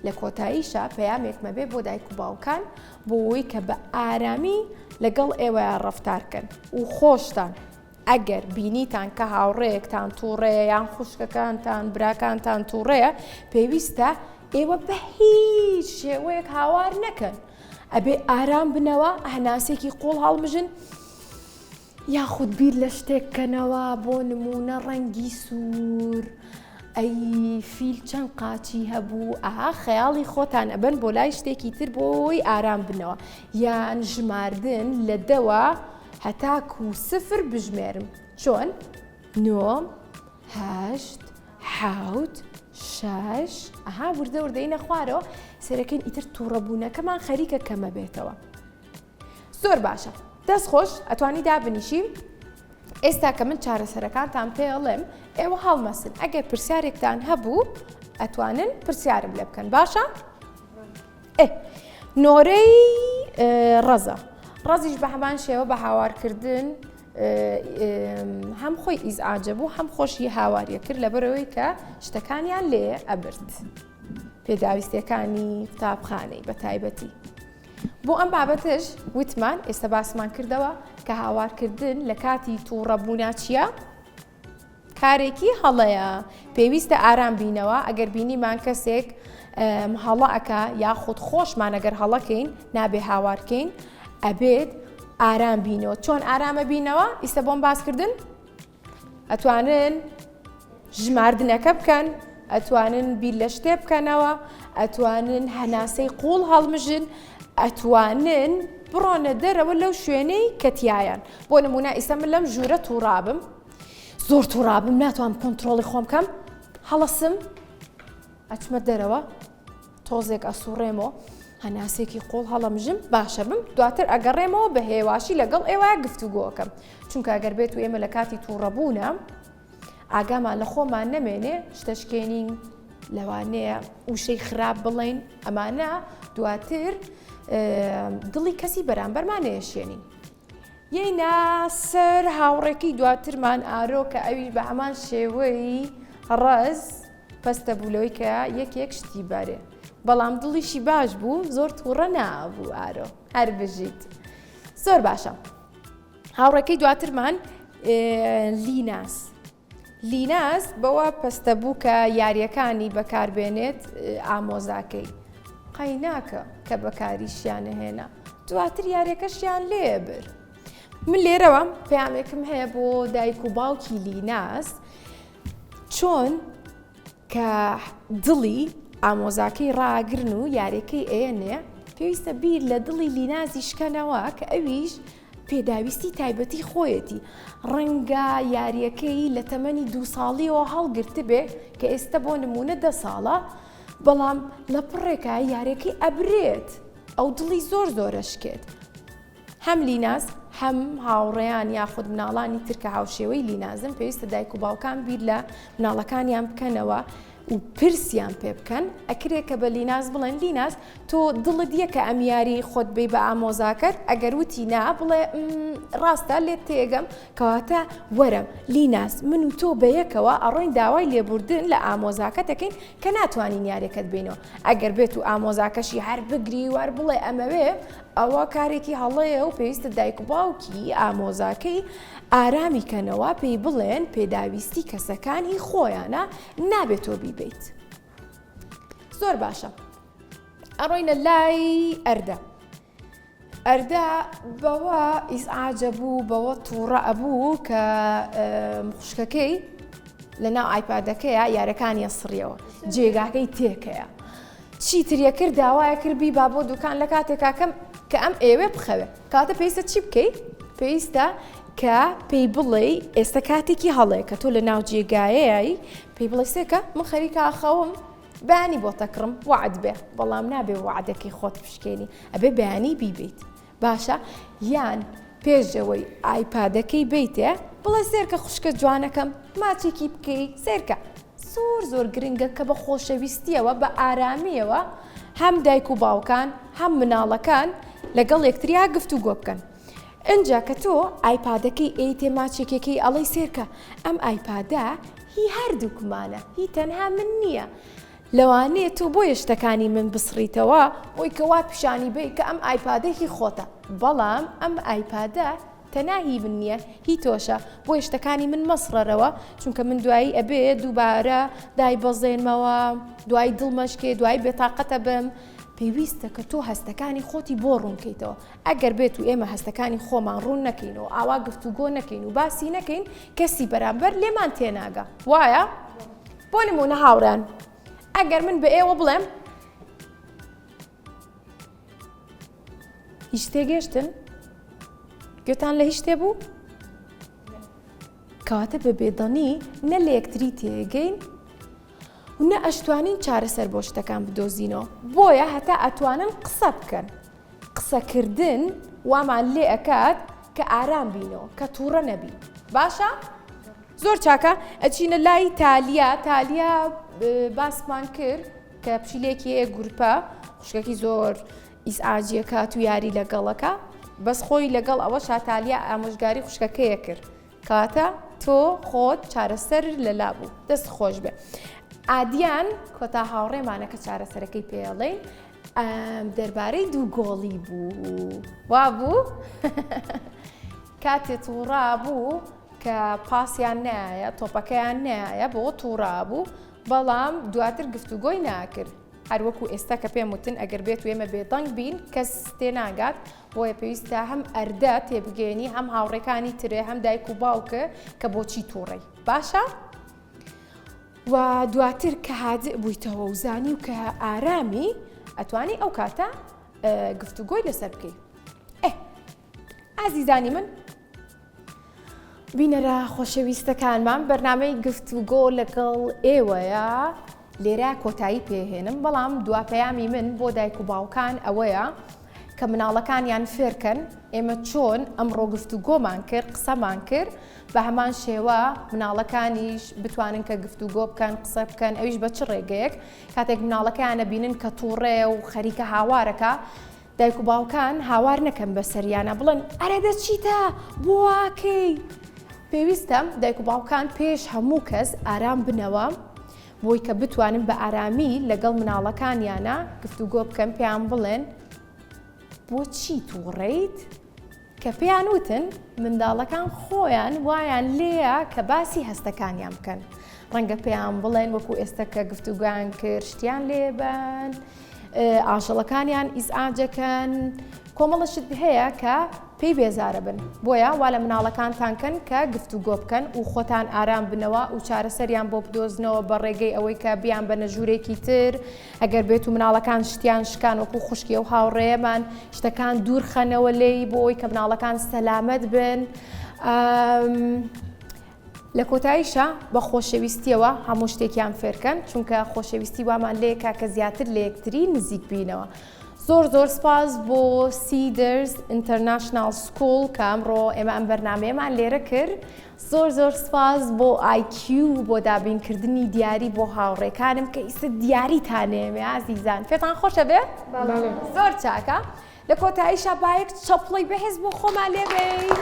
لە کۆتاییشا پەیامێکمە بێ بۆ دایک و باوکان بۆ ئەوەی کە بە ئارامی لەگەڵ ئێوەیا ڕەفتار کەن و خۆشتان ئەگەر بینیتان کە هاوڕێیەکتان تووڕەیە یان خوشکەکانتان براکانتان تووڕەیە پێویستە ئێوە بە هیچ شێوەیەک هاوار نەکەن ئەبێ ئارام بنەوە هەناسێکی قوڵ هەڵمژن یاخود بیر لە شتێک کەنەوە بۆ نموونە ڕەنگی سوور ئەی فیل چەند قاچی هەبوو ئەها خەیاڵی خۆتان ئەبەن بۆ لای شتێکی تر بۆی ئارام بنەوە یان ژماردن لە دەوە هەتاکو سفر بژمێرم چۆن نۆ هەشت حوت شەش ئەها وردە وردەینە خوارەوە سەرەکەین ئیتر تووڕەبوونەکەمان خەریکە کەمە بێتەوە زۆر باشە دەست خۆش ئەتوانی دابنیشی ئێستا کە من چارەسەرەکانتان پێڵێم ئێوە هەڵمەسن ئەگەر پرسیارێکتان هەبوو ئەتوانن پرسیارم لێ بکەن باشە ئێ نۆرەی ڕەزە ڕەزیش بە هەمان شێوە بە هاوارکردن هەم خۆی ئیزعاجە بوو هەم خۆشی هاواریە کرد لەبەرەوەی کە شتەکانیان لێ ئەبرد پێداویستیەکانی قوتابخانەی بە تایبەتی بۆ ئەم بابەتەش وتمان ئێستا باسمان کردەوە کە هاوارکردن لە کاتی تووڕەبوونا چییە؟ کارێکی هەڵەیە پێویستە ئارام بینەوە ئەگەر بینیمان کەسێک هەڵە ئەکا یاخود خۆشمان ئەگەر هەڵەکەین نابێ هاوارکەین ئەبێت ئارام بینەوە چۆن ئارامە بینەوە ئیستا بۆم باسکردن ئەتوانن ژماردنەکە بکەن، ئەتوانن بیر لە شتێ بکەنەوە، ئەتوانن هەناسەی قوڵ هەڵمژن، ئەتوانن بڕۆنە دەرەوە لەو شوێنەی کە تیایان. بۆ نمونە ئیستا من لەم ژوورە توڕابم، زۆر توڕابم ناتوانم کۆنترۆڵی خۆم بکەم، هەڵەسم ئەچمە دەرەوە تۆزێک ئەسوڕێمەوە هەناسێکی قوڵ هەڵەمژم باشە بم دواتر ئەگەڕێمەوە بە هێواشی لەگەڵ ئێوە گفتوگۆکەم چونکە ئەگەر بێت و ئێمە لە کاتی تووڕەبوونە ئاگامان لە خۆمان نەمێنێ شتەشکێنین لەوانەیە وشەی خراپ بڵین ئەمانە دواتر دڵی کەسی بەرامبەرمان نێشێنین یەینە سەر هاوڕێکەی دواترمان ئارۆ کە ئەویش بە هەمان شێوەی ڕەز پەستە بوو لەوەی کە یەکێک شتی بەرێ بەڵام دڵیشی باش بوو زۆر تووڕە نابوو ئارۆ هەر بژیت زۆر باشە هاوڕێکەی دواترمان لیناس لیناس بەوە پەستە بوو کە یاریەکانی بەکاربێنێت ئامۆزاکەی قەیناکە کە بەکاریشیان نەهێنا دواتر یاریەکەشیان لێ برد من لێرەوە پەیامێکم هەیە بۆ دایک و باوکی لیناس چۆن کە دڵی ئامۆزاکەی ڕاگرن و یاریەکەی ئەیەنێ پێویستە بیر لە دڵی لینازی شکەنەوە کە ئەویش پێداویستی تایبەتی خۆیەتی ڕەنگە یاریەکەی لە تەمەنی دوو ساڵیەوە هەڵگرتبێ کە ئێستا بۆ نمونە دە ساڵە بەڵام لە پڕێکا یاریەکەی ئەبرێت ئەو دڵی زۆر زۆرە شکێت هەم لیناز هەم هاوڕێیان یاخود مناڵانی تر کە هاوشێوەی لینازن پێویستە دایک و باوکان بیر لە مناڵەکانیان بکەنەوە. و پرسیان پێ بکەن، ئەکرێ کە بە لیناس بڵێن لیناس تۆ دڵت یە کە ئەم یاری خۆت بی بە ئامۆزاکەت ئەگەر وتی نا بڵێ ڕاستە لێت تێگەم کەواتە وەرە لیناس من و تۆ بەیەکەوە ئەڕۆین داوای لێبوردن لە ئامۆزاکەت ئەکەین کە ناتوانین یاریەکەت بینەوە ئەگەر بێت و ئامۆزاکەشی هەر بگری وار بڵێ ئەمەوێ ئەوە کارێکی هەڵەیە و پێویستە دایک و باوکی ئامۆزاکەی ئارامی کەنەوە پێی بڵێن پێداویستی کەسەکان هی خۆیانە نابێت تۆ بیبیت زۆر باشە ئەڕۆینە لای ئەردە ئەردە بەوە ئیزعاجە بوو بەوە تووڕە ئەبوو کە خوشکەکەی لە ناو ئایپادەکەیە یارەکانیە سڕیەوە جێگاکەی تێکەیە چیتر یەکرد داوایە کرد بی با بۆ دوکان لە کاتێکاکەم کە ئەم ئێوێ بخەوێ کاتە پێویستە چی بکەی پێویستە کە پێی بڵێ ئێستا کاتێکی هەڵەیە کە تۆ لە ناو جێگایەیە پێی بڵێ سێکە من خەریکە ئاخەوم بەیانی بۆ تەکڕم وەعد بێ بەڵام نابێ وەعدەکەی خۆت بشکێنی ئەبێ بەیانی بیبیت باشە یان پێشەوەی ئایپادەکەی بیتێ بڵێ سێرکە خوشکە جوانەکەم ماچێکی بکەی سێرکە زۆر زۆر گرنگە کە بە خۆشەویستیەوە بە ئارامیەوە هەم دایک و باوکان هەم مناڵەکان لەگەڵ یەکتریا گفت و گۆ بکەن ئینجا کە تۆ ئایپادەکەی ئەیتێ ماچێکەکەی ئەڵێی سێرکە ئەم ئایپادە هی هەردووکمانە هی تەنها من نییە لەوانەیە تۆ بۆیە شتەکانی من بسڕیتەوە بۆی کە وا پیشانی بەی کە ئەم ئایپادە هی خۆتە بەڵام ئەم ئایپادە تەنها هی من نییە هی تۆشە بۆیە شتەکانی من مەسڕەرەوە چونکە من دوایی ئەبێ دووبارە دایبەزێنمەوە دوای دڵمەشکێ دوای بێتاقەتە بم پێویستە کە تۆ هەستەکانی خۆتی بۆ ڕوونکەیتەوە ئەگەر بێت و ئێمە هەستەکانی خۆمان ڕوون نەکەین و ئاوا گفتوگۆ نەکەین و باسی نەکەین کەسی بەرامبەر لێمان تێناگا وایە؟ بۆ نمونە هاوڕێیان ئەگەر من بە ئێوە بڵێم هیچ تێگەشتن؟ گوێتان لە هیچ شتێ بوو؟ کەواتە بە بێدەنی نە لە یەکتری تێگەین و نە ئەشتوانین چارەسەر بۆ شتەکان بدۆزینەوە بۆیە هەتا ئەتوانن قسە بکەن قسەکردن وامان لێ ئەکات کە ئارام بینەوە کە تووڕە نەبین باشە؟ زۆر چاکە ئەچینە لای تالیا تالیا باسمان کرد کە پشیلێکی هەیە گورپە خوشکەکی زۆر ئیزعاجیەکات و یاری لەگەڵەکە بەس خۆی لەگەڵ ئەوە شاتالیا ئامۆژگاری خوشکەکەیە کرد کەواتە تۆ خۆت چارەسەر لەلا بوو دەست خۆش بێ ئادیان کۆتا هاوڕێمانە کە چارەسەرەکەی پێڵین دەربارەی دوو گۆڵی بوو وابوو کاتێ تووڕا بوو کە پاسیان نایە تۆپەکەیان نایە بۆ تووڕا بوو بەڵام دواتر گفتوگۆی ناکرد هەروەکو ئێستا کە پێم وتن ئەگەر بێت و ئێمە بێدەنگ بین کەس تێناگات بۆیە پێویستە هەم ئەردە تێبگەێنی هەم هاوڕێکانی ترێ هەم دایک و باوکە کە بۆچی تووڕەی باشە؟ و دواتر کە هادئ بوویتەوە و زانی و کە ئارامی ئەتوانی ئەو کاتە گفتوگۆی لەسەر بکەی ئێ ئازیزانی من بینەرە خۆشەویستەکانمان بەرنامەی گفتوگۆ لەگەڵ ئێوەیە لێرە کۆتایی پێهێنم بەڵام دوا پەیامی من بۆ دایک و باوکان ئەوەیە کە مناڵەکانیان فێرکەن ئێمە چۆن ئەمڕۆ گفتوگۆمان کرد قسەمان کرد بە هەمان شێوە مناڵەکانیش بتوانن کە گفتوگۆ بکەن قسە بکەن ئەویش بە چ ڕێگەیەک کاتێک مناڵەکەیان ئەبینن کە تووڕەیە و خەریکە هاوارەکە دایک و باوکان هاوار نەکەن بەسەریانە بڵێن ئەرێ دەچیتە بۆ واکەی پێویستە دایک و باوکان پێش هەموو کەس ئارام بنەوە بۆی کە بتوانن بە ئارامی لەگەڵ مناڵەکانیانە گفتوگۆ بکەن پێیان بڵێن بۆچی تووڕەیت کە پێیان وتن منداڵەکان خۆیان وایان لێیە کە باسی هەستەکانیان بکەن ڕەنگە پێیان بڵێن وەکو ئێستا کە گفتوگۆیان کرد شتیان لێبەن ئاژەڵەکانیان ئیزعاجەکەن کۆمەڵە شت هەیە کە پێی بێزارە بن بۆیە وا لە مناڵەکانتان کەن کە گفتوگۆ بکەن و خۆتان ئارام بنەوە و چارەسەریان بۆ بدۆزنەوە بە ڕێگەی ئەوەی کە بیان بەنە ژوورێکی تر ئەگەر بێت و مناڵەکان شتیان شکان وەکو خوشکی ئەو هاوڕێیەمان شتەکان دوور خەنەوە لێی بۆ ئەوەی کە مناڵەکان سەلامەت بن. لە کۆتاییشا بە خۆشەویستیەوە هەموو شتێکیان فێرکەن چونکە خۆشەویستی وامان لێکا کە زیاتر لە یەکتری نزیک بینەوە. زۆر زۆر سپاس بۆ Cedars International School کە ئەمڕۆ ئێمە ئەم بەرنامەیەمان لێرە کرد. زۆر زۆر سپاس بۆ IQ بۆ دابینکردنی دیاری بۆ هاوڕێکانم کە ئیستا دیاریتان نێمێ ئازیزان پێتان خۆشە بێ؟ زۆر چاکە لە کۆتاییشا با یەک چەپڵەی بەهێز بۆ خۆمان لێبەین.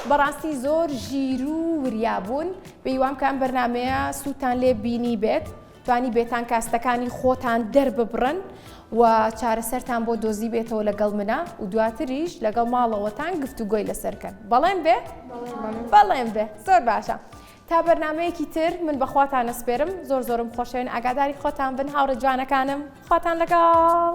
بەڕاستی زۆر ژیر و وریا بوون بەیوام کە ئەم بەرنمەیە سوودتان لێ بینی بێت توانی بێتان کاستەکانی خۆتان دەرببڕن و چارەسەرتان بۆ دۆزی بێتەوە لەگەڵ منە و دواتریش لەگەڵ ماڵەوەتان گفتوگۆی لەسەر کەن بەڵێن بێ بەڵێن بێ زۆر باشە تا بەرنمەیەکی تر من بەخواتان ئەسپێرم زۆر زۆرم خۆشەوێن ئاگاداری خۆتان بن هاوڕێ جوانەکانم خواتان لەگەڵ.